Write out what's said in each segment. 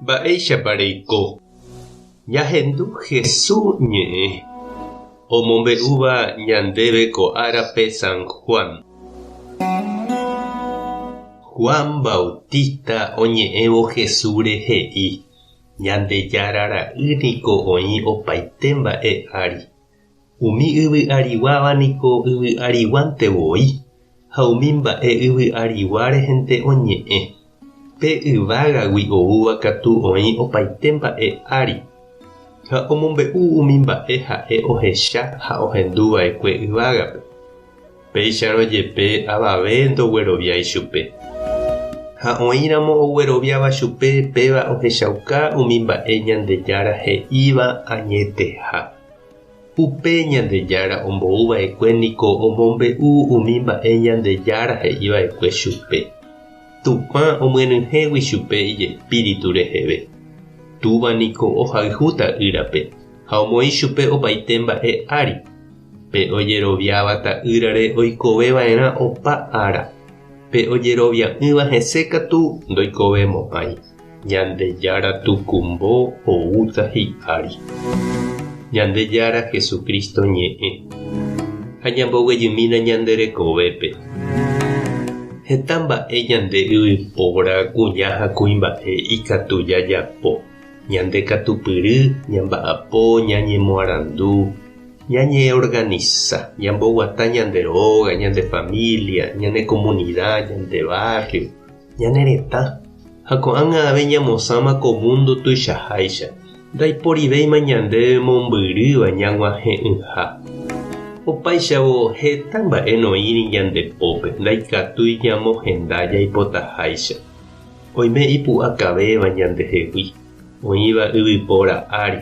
Mba'éichapa reiko? Ñahendu Hesu ñe'ẽ omombe'úva ñandéve ko árape San Juan. Juan Bautista oñe'ẽvo Hesúre he'i, Ñandejára Ra'y niko oĩ opaite mba'e ári. Umi yvy ariguáva niko yvy ariguánte voi, ha umi mba'e yvy arigua rehente oñe'ẽ. Pe yvágagui oúva katu oĩ opaite mba'e ári, ha omombe'u umi mba'e ha'e ohecha ha ohendu va'ekue yvágape. Péicharõ jepe avave ndogueroviái chupe. Ha oĩramo ogueroviáva chupe péva ohechauka umi mba'e Ñandejára he'íva añeteha. Upe Ñandejára ombou va'ekue niko omombe'u umi mba'e Ñandejára he'i va'ekue chupe, Tupã omyenyhẽgui chupe ijespíritu reheve. Túva niko ohayhu Ta'ýrape ha omoĩ chupe opaite mba'e ári. Pe ojeroviáva Ta'ýrare oikove va'erã opa ára, pe ojerovia'ỹva hese katu ndoikovemo'ãi. Ñandejára tukumbo oúta hi'ári. Ñandejára Jesucristo ñe'ẽ. Ha ñamboguejymína ñande rekovépe. Heta mba'e ñande yvypóra, kuña ha kuimba'e ikatu jajapo. Ñande katupyry, ñamba'apo, ñañemoarandu, ñañeorganisa, ñamboguata ñande róga, ñande familia, ñane komunida, ñande barrio. Ñane retã, ha ko'ág̃a ave ñamosãma ko múndo tuichaháicha, ndaiporivéima ñandéve mombyrýva ñag̃uahẽ'ỹha. Opáichavo heta mba'e noĩri ñande pópe, ndaikatúi ñamohenda jaipotaháicha. Oime ipu'akavéva ñandehegui, oĩva yvypóra ári,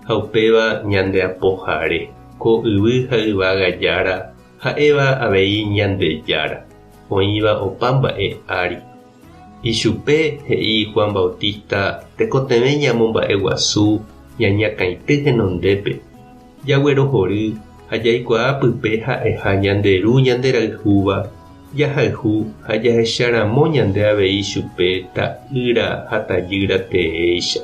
ha upéva ñande Apohare, ko yvy ha yvága Jára, ha'éva avei Ñandejára. oĩva opa mba'e ári. Ichupe, he'i Juan Bautista, tekotevẽ ñamomba'eguasu ñañakãity henondépe, jaguerohory ha jaikuaa pype ha'eha ñande Ru ñanderayhúva, jahayhu ha jahecharamo ñande avei chupe ta'ýra ha tajýra teéicha.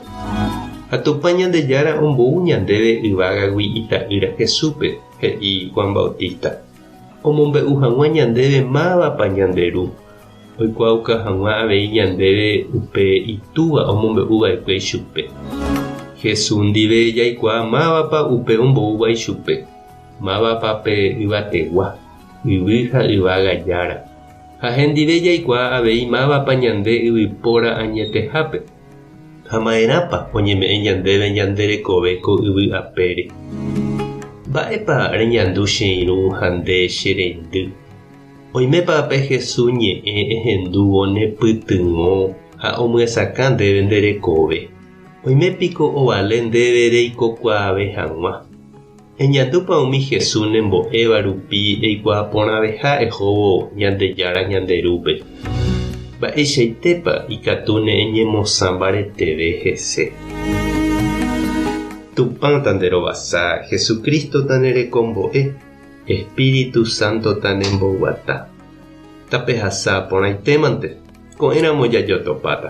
Ha Tupã Ñandejára ombou ñandéve yvágagui Ita'ýra Jesúspe, he'i Juan Bautista. Omombe'u hag̃ua ñandéve mávapa ñande Ru, oikuaauka hag̃ua avei ñandéve upe Itúva omombe'u va'ekue ichupe. Jesús ndive jaikuaa mávapa upe omboúva ichupe, mávapa pe yvategua, yvy ha yvága Jára. Ha hendive jaikuaa avei mávapa ñande yvypóra añetehápe. Ha ma'erãpa oñeme'ẽ ñandéve ñande rekove ko yvy apére? Mba'épa reñandu che irũ ha nde che reindy? Oimépa pe Jesús ñe'ẽ ehendúvo nepytyvõ ha omyesakã ndéve nde rekove? Oime piko ovale ndéve reikokuaave hag̃ua? Eñandúpa umi Jesús nembo'éva rupi eikuaa porãveha ehóvo Ñandejára ñande Rúpe? Mba'eichaitépa ikatúne eñemosã mbareteve hese? Tupã tanderovasa, Jesucristo tanerekombo'e, Espíritu Santo tanemboguata. Tapehasa porãitémante, ko'ẽramo jajotopáta.